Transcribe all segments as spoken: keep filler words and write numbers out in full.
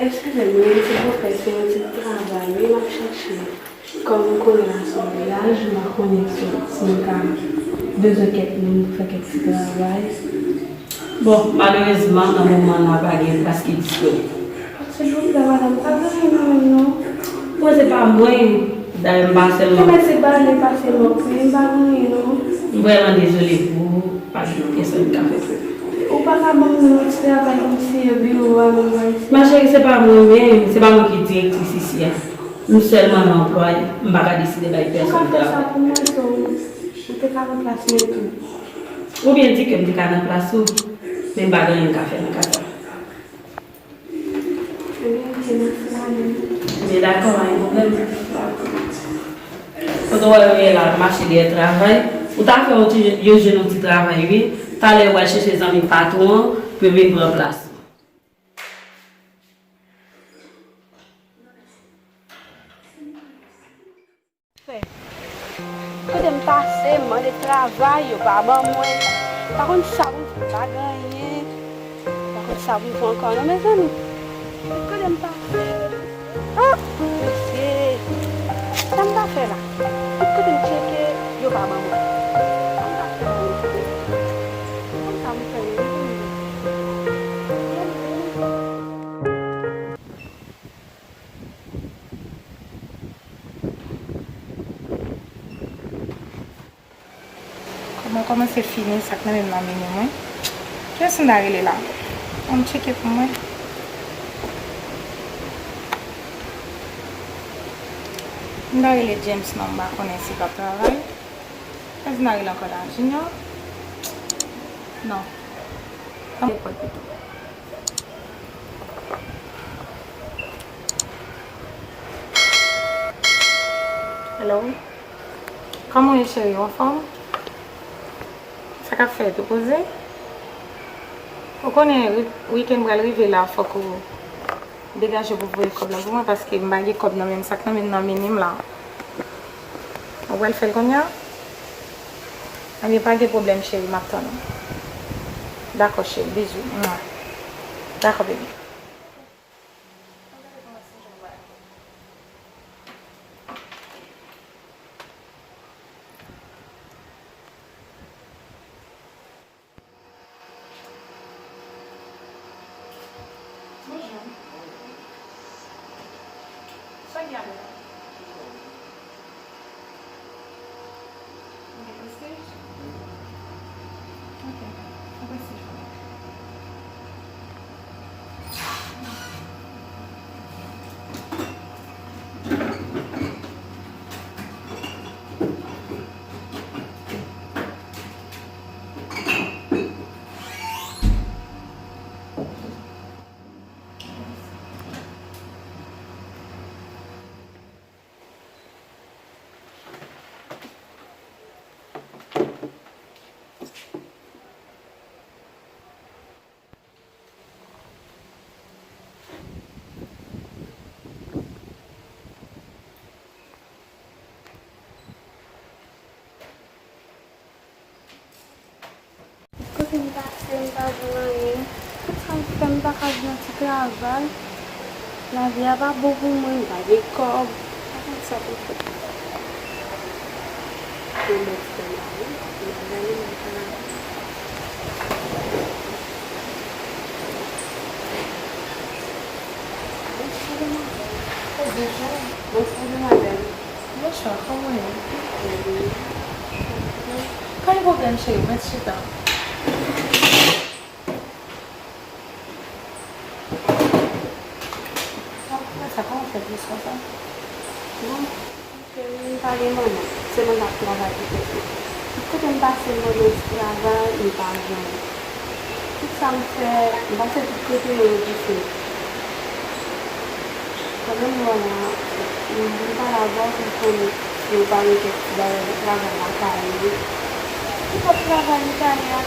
Eskize m wi, silvouplè, se yon ti travay wi m ap chache. Kòm m konnen la se yon vwayaj, m pa konnen si, si m ka bezwen kèk moun pou fè kèk ti travay. Bon, malerezman, nan moman an la, pa gen plas ki disponib. Silvouplè, madanm, pa gen anyen nan men m non. Mwen, se pa mwen. Dayè, m pa sèlman. Mèsi, bale pase m ap peye, m pa gen anyen non. M vrèman dezole pou ou, pa gen pèsonn ki ka fè pou ou. Ou pa ka ban mwen yon ti travay kòmsi yon biwo a menm mwen? Ma chérie, se pa mwen menm, se pa mwen ki direktris isi a. M sèlman yon anplwaye, m pa ka deside bay pèsonn travay. Ou ka fè sa pou mwen, so, ou te ka ranplase mwen tou. Ou byen di ke m te ka nan plas ou, men m pa gen anyen m ka fè nan ka sa. Ebyen, ok, mèsi, m ale. Ebyen, dakò, pa gen pwoblèm. Kote w wè yo ye la, ap mache dèyè travay. Ou ta fè yon ti, yo jwenn yon ti travay, wi. Talè, ou al chèche zanmi patwon an pou yo vin pran plas ou. Fè. Kote m pase, m mande travay, yo pa ban mwen. Pa konn sa pou m fè, pa gen anyen. Pa konn sa pou m fè ankò non, mezanmi. Kote m pase? Ah, mesye. Sa m ta fè la? Tout kote m tcheke, yo pa ban mwen. Sa m ta fè la, mesye? Konn sa pou m fè, mezanmi. Kòman kòmanse fini sa k nan men m nan mini mwen? Kiyès m ta rele la? Ann tcheke pou mwen. M ta rele James non, m pa konnen si l p ap travay. Kiyès m ta rele ankò la? Junior? Non. Ann rele Paul pito. Hello. Kòman w ye cheri, w anfòm? Sa k ap fèt, ou poze? Ou konnen wi-, wikenn pral rive la, fòk ou degaje pou voye kòb la pou mwen, paske m pa gen kòb nan men m, sa k nan men m nan mini m la. Ou pral fè l kounye a? Ebyen, pa gen pwoblèm, cheri, m ap tann ou. Dakò, cheri, bizou. Mwa. Dakò, baby. Bonjou. Sa k gen avè w? Ou gen prestij? Ok. Ou prestij pou mwen. Kote m pase, m pa jwenn anyen. Tout sa m fè, m pa ka jwenn yon ti travay. Lavi a pa bon pou mwen, m pa gen kòb. Pa konn sa pou m fè. Mwen mèt fè la, wi. Mwen gade mwen travay. Bonswa, demwazèl. Bonswa, demwazèl. Bonswa, kòman w ye? Pa gen pwoblèm, cheri, mèt chita. Sa, kòman w fè vin konsa? Bon, paske m pa gen manman, se mwen k ap travay pou tèt mwen. Tout kote m pase, m mande yon ti travay, m pa jwenn. Tout sa m fè, m pase tout kote yo refize. Pandan m wè la, m vin pale avè w pou m konnen si w pa gen kèk ti bagay nan travay lakay ou. Ki sòt travay m ta ye a?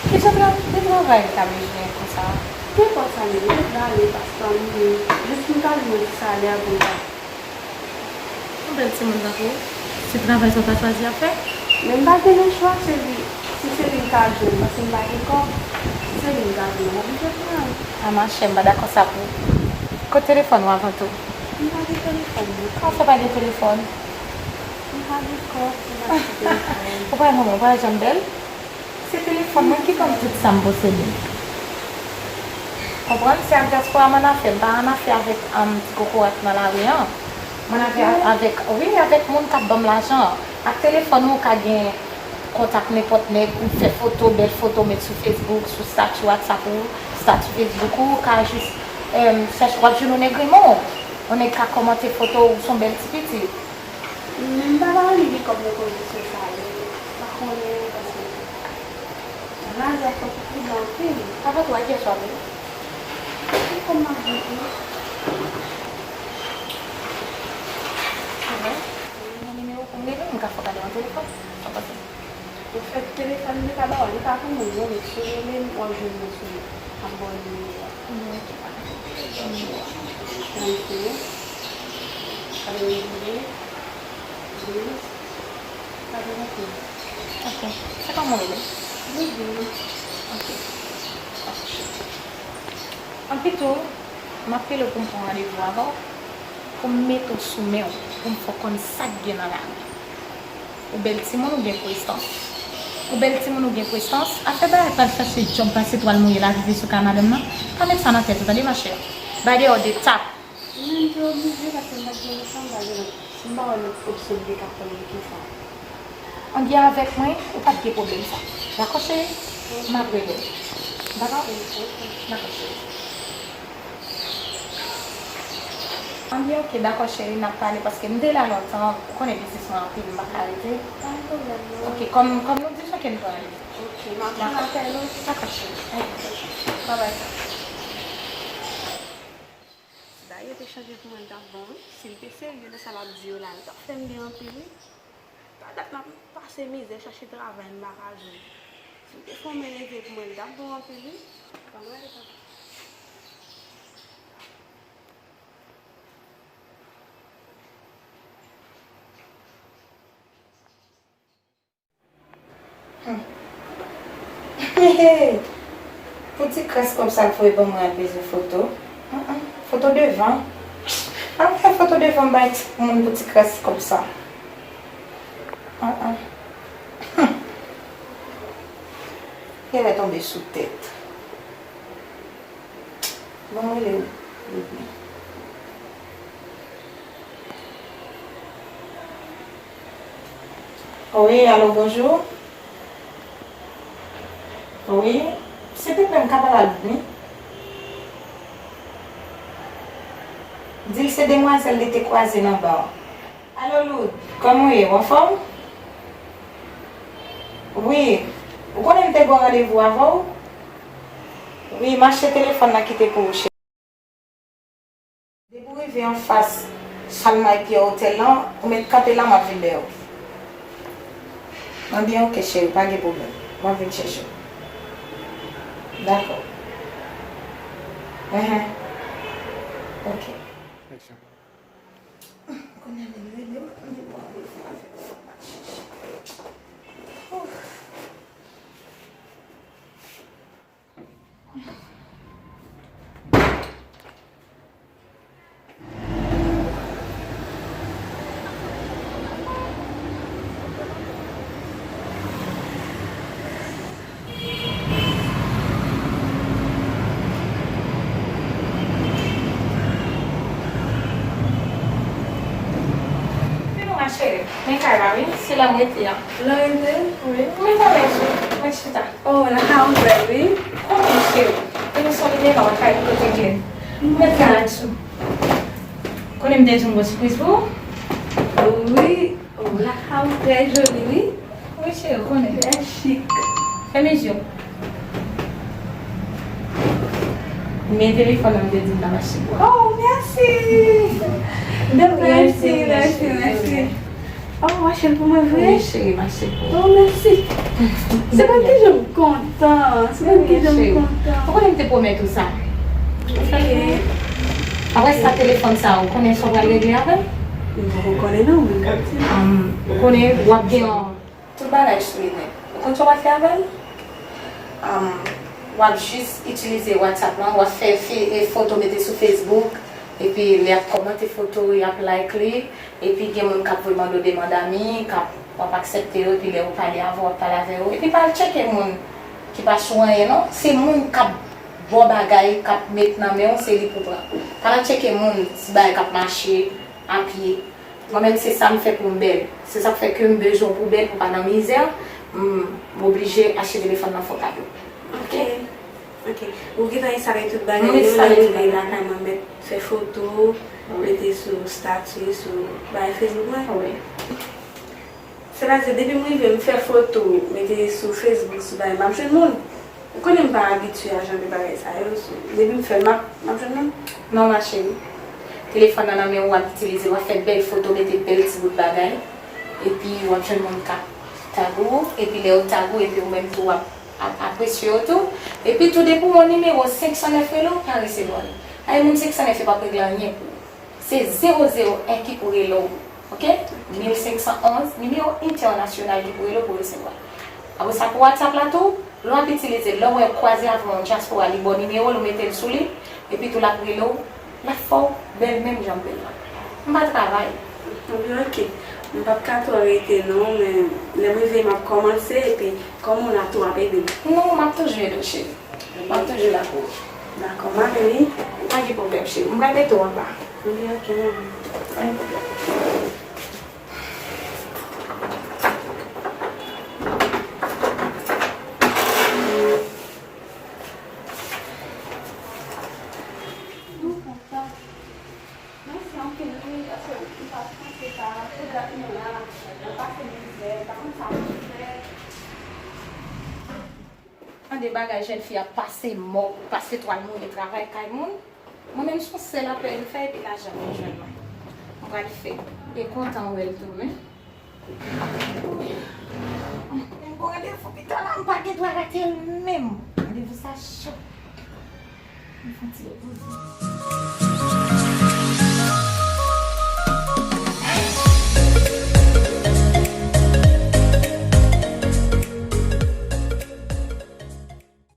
Ki sòt tra-, de travay m ta bezwen konsa? Nenpòt sa m ye, m prale, paspò m ye, jis pou m ka jwenn yon ti salè pou m ka. Yon bèl timoun tankou w, se travay sa w ta chwazi ap fè? Men m pa gen lechwa, cheri. Si se li m ka jwenn, paske m pa gen kòb. Seli, m gade, m oblije pran. A, machè, m pa dakò sa pou ou. Kot telefòn ou avan tou? M pa gen telefòn, non. Kòman fè pa gen telefòn? M pa gen kòb pou m achte telefòn. Ou pa wè manman, ou pa janm bèl? Se telefòn mwen ki ban m tout sa m posede. Konprann? Se ak dyaspora m annafè, m pa annafè avèk, um, ti kokorat nan lari an. M annafè avèk, wi, avèk moun k ap ban m lajan an. Ak telefòn ou, ou ka gen kontak nenpòt nèg, ou fè foto, bèl foto, met sou Facebook, sou stati WhatsApp ou, stati Facebook ou, ou ka jis, em, chèche, w ap jwenn yon nèg renmen w. Yon nèg ka kòmante foto ou, ou se yon bèl ti pitit. Men m pa ta renmen gen kòb nan kondisyon sa yo. M pa konnen, paske nan lavi a fòk ou pridan anpil. Papa tou a kiyès w ap rele? Se kòm m ap viv wi. Ou gen nimewo pou m rele? M ka fè w gade yon telefòn. Sa pase. Ou fè telefòn li pa ba w, li pa pou moun non, men si w rele m, w ap jwenn mwen sou li. M ap ba w nimewo a. Nimewo ki pa nan telefòn. Trannsenk, katrevendiznèf, dis, katrevenkenz. Ok. Se kòman w rele? Doudou. Ok. Anpito, m ap rele w pou m pran randevou avè w, pou m mete w sou men w, pou m fè w konn sa k gen nan lavi. Ou bèl timoun, ou gen prestans. Ou bèl timoun, ou gen prestans. Afè bagay pral chache djòb, pase twal mouye, lavi pe sou kay madanm nan. Pa met sa nan tèt ou, tande, machè? Bay deyò de tap. Men m te oblije, paske m pa t gen lòt chwa, m pa gen lòt, si m pa wè lòt opsyon m te ka fè, m te fè. Ann gen avèk mwen, ou p ap gen pwoblèm sa. Dakò, cheri? M ap rele w. Dakò? Dakò, cheri. Ann gen, ok, dakò, cheri, n ap pale, paske m te la lontan, ou konnen biznis mwen anpil, m pa ka rete. Pa gen pwoblèm, non. Ok, kòm, kòm nou di, ok, m pral ale. Ok, m ap jwenn apèl ou. Dakò, cheri. Babay. Dayè te chanje pou mwen, l t ap bon wi. Si l te serye nan sa l ap di yo la, l t ap fè m byen anpil wi. Pa dat m ap pase mizè, chache travay, m pa ka jwenn. Si l te fè yon men leve pou mwen, l t ap bon anpil wi. Ban m rele papa. Hmm. Pou ti kras kòb sa l voye ban mwen ap bezwen foto. An, an. Foto devan. Al fè foto devan bay timoun pou ti kras kòb sa. An, an. Hmm. Genlè tonbe sou tèt. Bon, rele Ludmi. Wi, alo, bonjou. Wi, silvouplè, m ka pale a Ludmi? Di l se demwazèl li te kwaze nan ba a. Alo, Lud, kòman w ye? W anfòm? Wi, ou konnen m te gen yon randevou avè w? Wi, mache telefòn nan kite pou ou, cheri. Depi w rive anfas Chalmay Pierre Hotel lan, ou mèt kanpe la, m ap vin dèyè w. Anben, ok, cheri, pa gen pwoblèm. M ap vin chèche w. Dakò. Enhen. Ok. Action. Kounye a, li rele m, li pran randevou avè m, m ap chèche. Ouf. Vin non, ma chérie. Men kay la, wi. Se la m rete a. La w rete? Wi. Men pa mèsi. Mwen chita. Oh, lakay ou bèl, wi. Konnen, cheri. E nou se yon ide la, w ap kay kote Glenn. Mèt la andiso. Konnen m te di w m gon sipriz pou ou? Wi. Oh, lakay ou trè joli, wi. Wi, cheri, ou konnen. Trè chik. Fèmen je w. Men telefòn nan m te di m ta mache pou ou. Oh, mèsi. De rien, mèsi, cheri, mèsi, mèsi, mèsi. Oh, w achte l pou mwen vre? Wi, cheri, m achte l pou ou. Oh, mèsi. Se pa ki jan m kontan. Se pa ki jan m kontan. Ou konnen m te pwomèt ou sa. Ok. Apre sa, telefòn sa, ou konnen sa w pral regle avè l? M poko konnen non, mwen k ap di. Ou konnen w ap gen yon tout bagay sou li nèt. Ou konn sa w pral fè avè l? Am, W ap jis itilize WhatsApp lan, w ap fè fi- e foto mete sou Facebook, epi lè y ap kòmante foto, y ap like li, epi gen moun k ap voye mande w demann ami, k ap, w ap aksepte yo, epi lè yo pale avè w, w ap pale avè yo. Epi pa al tcheke moun ki pa sou anyen non, se moun k ap ba w bagay, k ap met nan men w, se li pou w pran. Pa al tcheke moun, ti bagay k ap mache a pye. Mwen menm se sa m fè pou m bèl. Se sa k fè ke m bezwen w pou bèl, pou w pa nan mizè, m, m oblije achte telefòn nan fè w kado. Ok. Ok. Ou gentan enstale tout bagay yo, lè m rive lakay mwen, m mèt fè foto, mete sou stati, sou bagay Facebook mwen. Wi. Sètadi, depi m rive, m fè foto, mete sou Facebook, sou bagay, m ap jwenn moun. Ou konnen m pa abitye a jan de bagay sa yo, so, depi m fè l, m ap, m ap jwenn moun. Non, ma chérie. Telefòn nan nan men w, w ap itilize, w ap fè bèl foto, mete bèl ti bout bagay. Epi w ap jwenn moun k ap tag ou, epi lè yo tag ou, epi ou menm tou w ap ap- apresye yo tou. Epi tou depi w wè nimewo senk san nèf rele w, pa resevwa l. Ay moun senk san nèf yo p ap regle anyen pou ou. Se zewo zewo en ki pou rele w. Ok? Mil senk san onz, nimewo entènasyonal ki pou rele w pou resevwa. Apre sa pou WhatsApp la tou, lè w ap itilize l, lè w wè kwaze avè yon dyaspora li ba w nimewo l, ou mete l sou li, epi tou l ap rele w, l ap fè w bèl menm jan m bèl la. M pa travay. Anben ok. M p ap ka twò rete non, men lè m rive m ap kòmanse, epi kòm ou la tou w ap ede m. Non, m ap toujou ede w cheri. M ap toujou la pou ou. Dakò, m ale wi. Pa gen pwoblèm cheri. M pral mete w anba. Anben ok, manmi. Pa gen pwoblèm. Mèsi anpil wi, paske m pa t panse sa, pou dat nou la, nou pase mizè, m pa konn sa pou n fè. Tande bagay, jèn fi ap pase mò, pase twal mouri travay kay moun. Mwen menm se yon sèl apèl m fè epi lajan vin jwenn mwen. M pral fè. E kontan wè l tou wi. M gon randevou pita la, m pa gen dwa rate l menm. Randevou sa cho. M fè yon ti repoze.